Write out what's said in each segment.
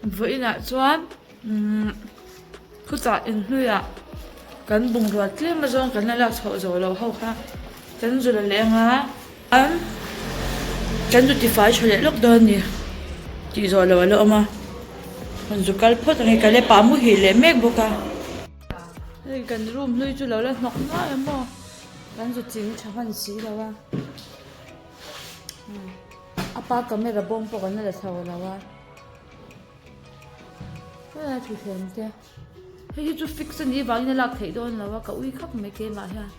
Vawiinah chuan umm khawchah inhnuiah kan bungrua tlem azawng kan la lak chhoh zawh loh ho kha kan zu la leh anga an kan zu tifai tha leh lawk dawn a ni tih zawh loh a la awm a rawn zu kal phawt ang e ka le pah muhil leh mek bawk a. Hei kan room hlui chu lo la hnawk nuai a maw kan zu ching tha hman si lo a a pa camera bawm pawh kan la la chho lo a helai thutthleng te hei hi chu fix a nih vangin a lak theih dawn lo a ka ui khawp mai keimah hian.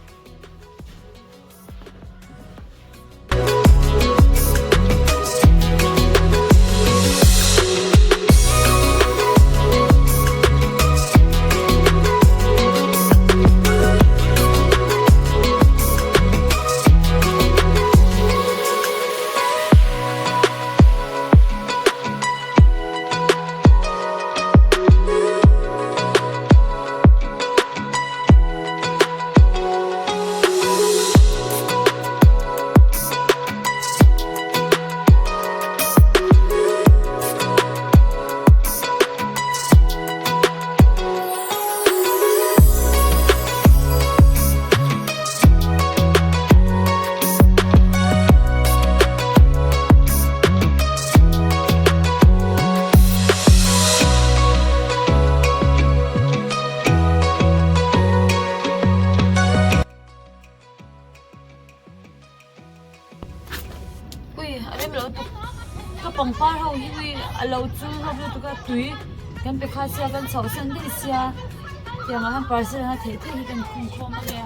Ui a rem lo tuk ka pangpar ho hi ui a lo chul hlawm lutuk a tui kan pe kha sia kan chhoh san daih sia tiang ah hian parcel a theih theih hi kan khung khawm ania.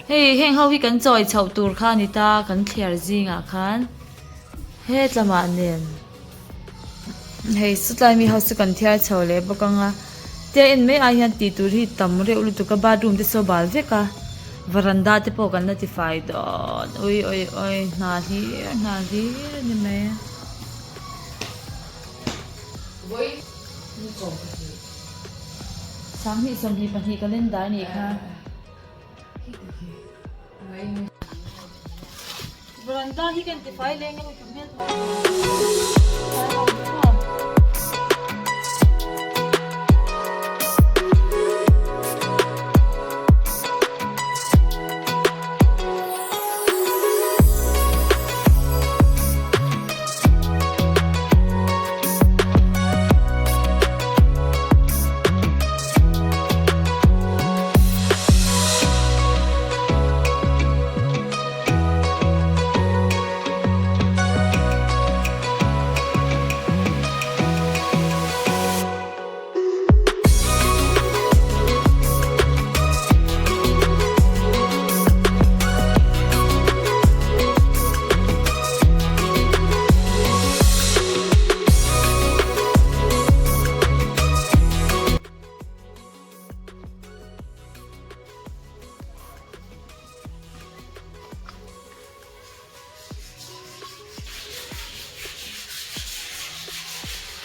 Hei heng ho hi kan chawi chhoh tur kha a ni ta kan thliar zingah khan hetlamah nen hei sawtlai mi ho chu kan thiar chho leh bawk ang a tia en mai ai hian tih tur hi tam reuh lutuk a bathroom te saw bal vek a varanda te pawh kan la tifai dawn ui ui ui hna hlir hna hlir a ni mai. Sanghnih 22 calendar a nih kha. Veranda hi kan tifai leng emaw ka hmel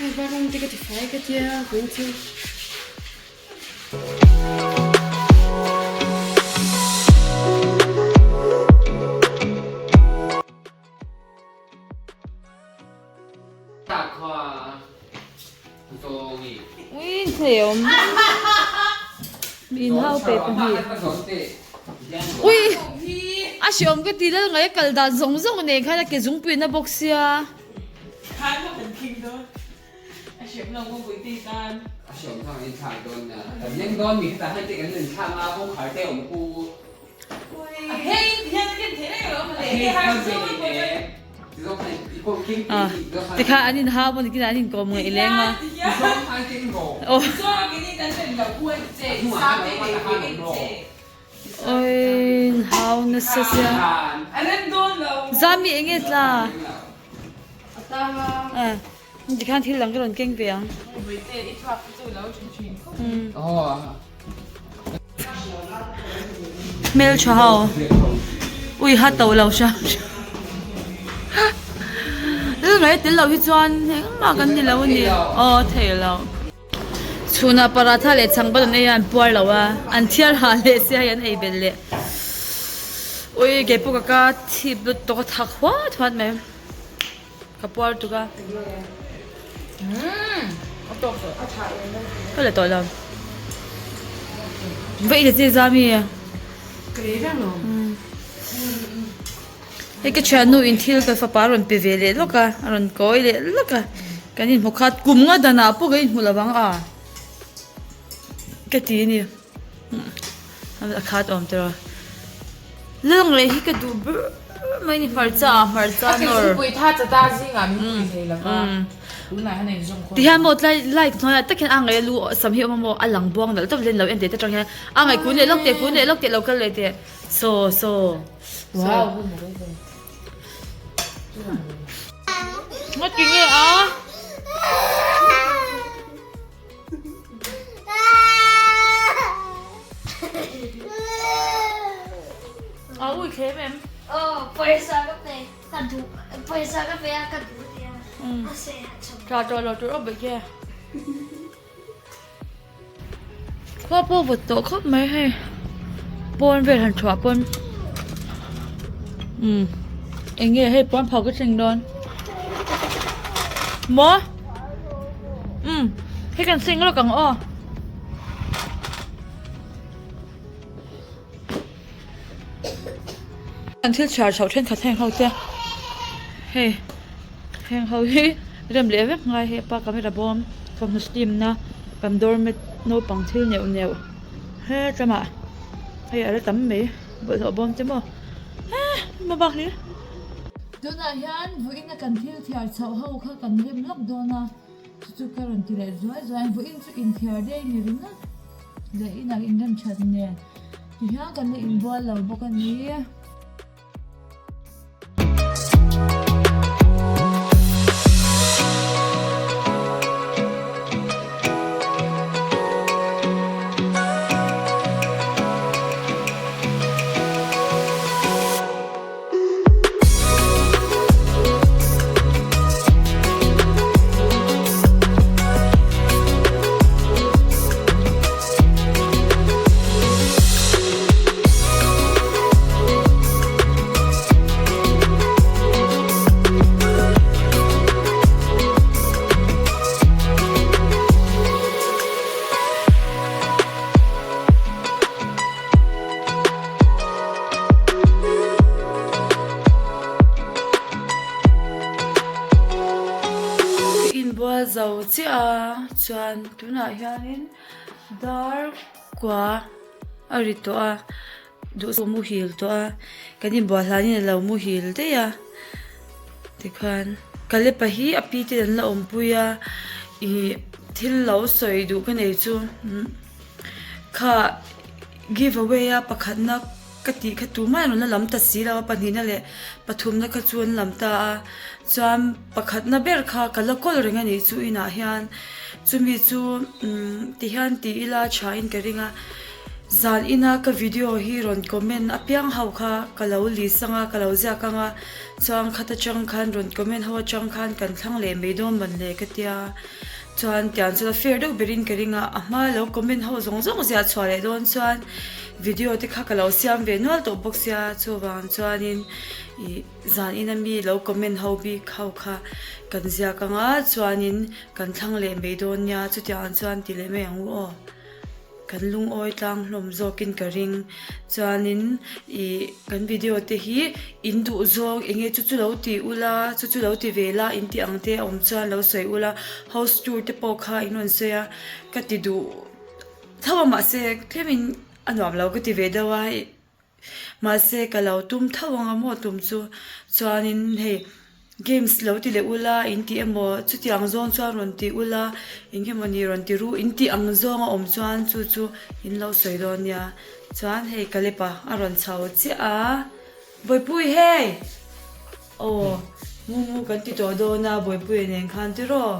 Hei bathroom te ka ti fai ka tia vawiin chu. Hneawm. Mi inhau pe pahnih. Ui! A hreawm ka ti lal ngai a kal dan zawng zawng nen khan a ke zungpui na bawk sia. Tikha an inhau maw nikin an inkawm ngaih leng a. Oi inhau nasa sia. Zami enge tla? Tikhan thil dang ka rawn keng ve ang. Hmeltha ho ui ha to lo hram hram thil mai tel loh hi chuan engmah kan ni lo a ni aw thei lo. Chhunah paratha leh chhang ban an ei a an puar lo a an thiar ha leh sia hei an ei belh leh ui keipawh ka ka thip lutuk a thak huat huat mai. Ka puar tuk a. Ka la tawh lo. Va in che za mi. Hei ka thiannu in thil ka fapa a rawn pe ve leh lawk a, a rawn kawi leh lawk a. Kan inhmu khat kum nga danah pawh kan inhmu lo vang a. Ka ti a ni. A khat awm tawh a. Lung leh hi ka duh ber mai ni hmarcha ah hmarcha nawr. A pui tha chata zingah min pui thei lo va. Tunah hian a inzawm khawm. Tihian maw tlai light hnuaiah tak hian a ngaih a lu sam hi a awm a maw a lang buang nalh tawp len lo en teh te tang hian a ngaih kun leh lawk teh kun leh lawk teh lo kal leh teh saw saw saw. Ngati nge a? A ui khem em? Aw, pawisa ka pe, ka duh, pawisa ka pe a, ka duh tia, a se a chho. Tha tawh lo tur awp bawk e. Khua pawh vawt tawh khawp mai hei, pawn vel han thuah pawn umm eng nge hei pawn phauh ka thleng dawn maw. Umm hei kan seng lawk ang aw. An thil chhiar chhoh thenkhat heng ho te hei heng ho hi rem leh vek ngai hei pa camera bawm thawmhnaw steam na kan doormat naupang thil neuh neuh hetlama hei a la tam mai bawlhhlawh bawm te maw eh hma bak hlir. Tunah hian vawiin a kan thil thiar chhoh ho kha kan rem lawk dawn a, chu chu ka rawn ti leh zuai zuai a, vawiin chu inthiar daih ni ringawt leh inah inrem that nen tihian kan la inbual lo bawk a ni. Ka inbual zo chiah a chuan tunah hianin dar kua a ri tawh a duh chu muhil tawh a kan inbual hlanin a lo muhil daih a tikhan Kalepa hi a pi te an la awmpui a ih thil lo sawi duh ka nei chu. Kha give away a pakhatna ka tih kha tumah an rawn la lam ta si lo a pahnihna leh pathumna kha chu an lam ta a chuan pakhatna ber kha ka la kawl reng a nih chu inah hian chumi chu umm tihian ti ila tha in ka ring a zan ina ka video hi rawn comment apiang ho kha ka lo list anga ka lo ziak anga chuan khata tang khan rawn comment ho atang khan kan thlang leh mai dawn mawn le ka tia. Chuan tiang chuan a fair deuh berin ka ring a, a hma lo comment ho zawng zawng ziah chhuah leh dawn chuan video te kha ka lo siam ve nual tawh bawk sia chuvang chuanin ih zan ina mi lo comment ho bik ho kha kan ziak ang a chuanin kan thlang leh mai dawn nia chutiang chuan ti leh mai ang u aw. Kan lungawi tlang hlawm zawkin ka ring. Chuanin ih kan video te hi in duh zawng eng nge chu chu lo ti ula chu chu lo ti ve la in tih ang te a awm chuan lo sawi ula house tour te pawh kha in rawn sawi a ka ti duh tho a mahse tlemin a nuam lo ka ti ve deuh a ih Mahse ka lo tum tho ang a maw tum chu chuanin hei games lo ti leh ula in tih emaw chutiang zawng chuan rawn ti ula eng emaw ni rawn ti ru in tih ang zawng a awm chuan chu chu in lo sawi dawn nia chuan hei Kalepa a rawn chho chiah a Bawihpui hei aw Mumu kan ti tawh dawn a Bawihpuia nen khan tiraw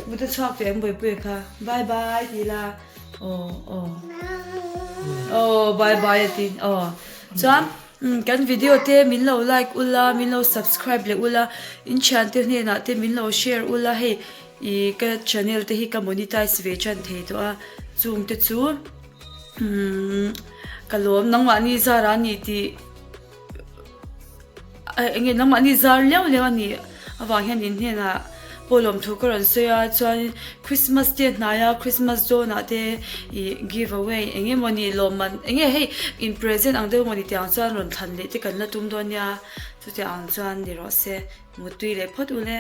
mut a chhuak teh ang Bawihpuia kha bye bye ti ila. Aw aw aw bye bye a ti aw chuan kan video te min lo like ula min lo subscribe leh ula in thian te hnenah te min lo share ula hei ih ka channel te hi ka monetize ve tan thei tawh a chung te chu umm ka lawm nangmahni zar a ni tih. Eng nge nangmahni zar liau liau a nih avang hian in hnenah pawh lawmthu ka rawn sawi a chuan Christmas te hnaia Christmas dawnah te ih give away eng emaw ni lawmman eng nge hei in present ang deuh emaw ni tih ang chuan rawn thlan leh te kan la tum dawn nia chutiang ang chuan ni rawh se muttui leh phawt ule.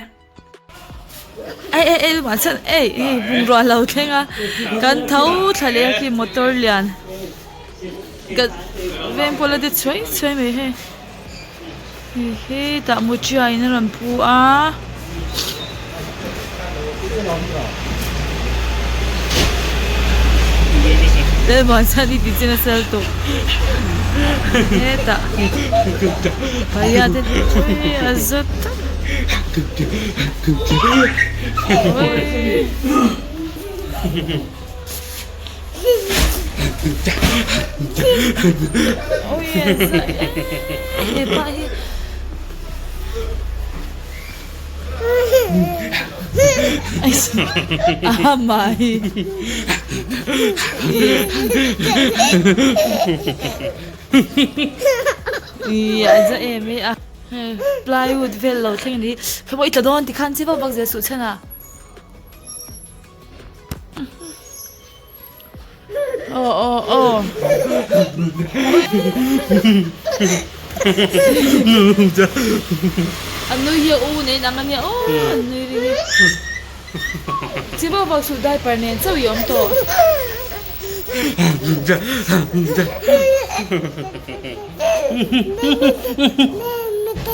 Ei ei ei luah chuan ei ei bungrua a lo thleng a kan tho thla leh a khi motor lian ka veng pawh la de chhuai chhuai mai hei hei hetah mutia in a rawn pu a. Hetah pahia te a zet tawp. Plywood vel lo thleng ani hi pawh i tla dawn tikhan chi vak vak zel suh chhan a aw aw aw an nui hi a u nen ang ania aw an nui ri hi chi vak vak suh diaper nen chauh i awm tawh.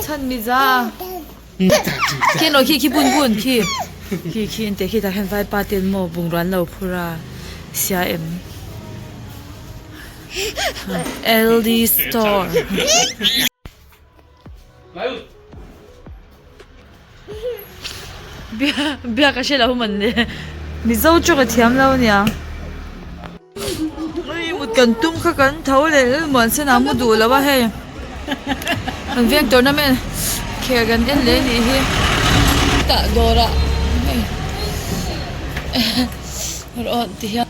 Chhan mi za khi no khi khi bun bun khi khi khi ente khi tah hian vaipa ten maw bungrua an lo phur a sia em L D store. Biak a hre lo man le Mizo chu ka thiam lo ania mut kan tum kha kan tho leh muan sen ah mu duh lo a hei kan veng tournament khel kan en leh anih hi tah dawr ah hei rawh ti hian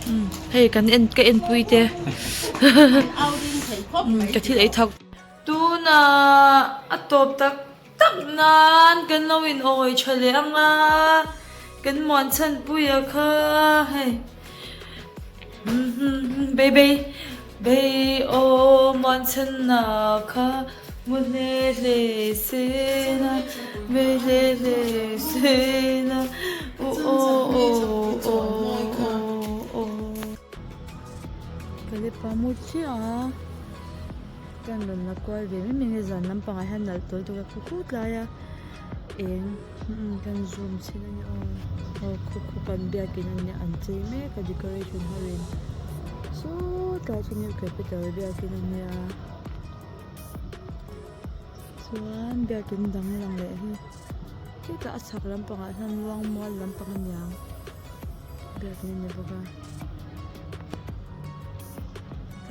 hei kan en ka en pui te ka thil ei thak. Tunah a tawp tak tak nan kan lo in awi tha leh ang a, kan muan chhan pui a kha hei bei bei bei aw muan chhan na kha mu hle hle se na bei hle hle se na u aw aw aw aw aw. Ka lepa mu chiah a. Kan rawn la kual ve mai mai a zan lampangah hian nalh tawl tawk a khu khut lai a eng kan zoom chhin a ni aw aw khu khu kan biakin a nia an chei mek a decoration ho in sawtlai chu new capital biakin a nia chuan biakin dang lang leh hi hetah a chhak lampangah hian luangmual lampang a niang biakin a ni bawk a.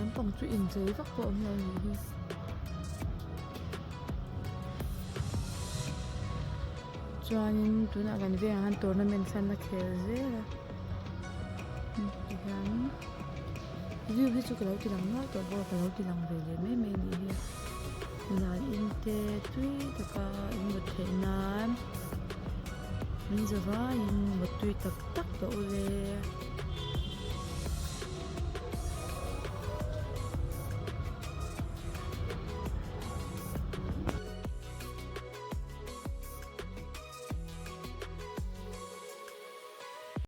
Lampang chu inchei vak pawh a awm lo anih hi. Chuanin tunah kan vengah hian tournament hian a khel zel a tihian view hi chu ka lo ti lang nual tawh bawk a ka lo ti lang ve leh mai mai a nih hi zan in te tui taka in mut theih nan min za vaiin mut tui tak tak tawh ule.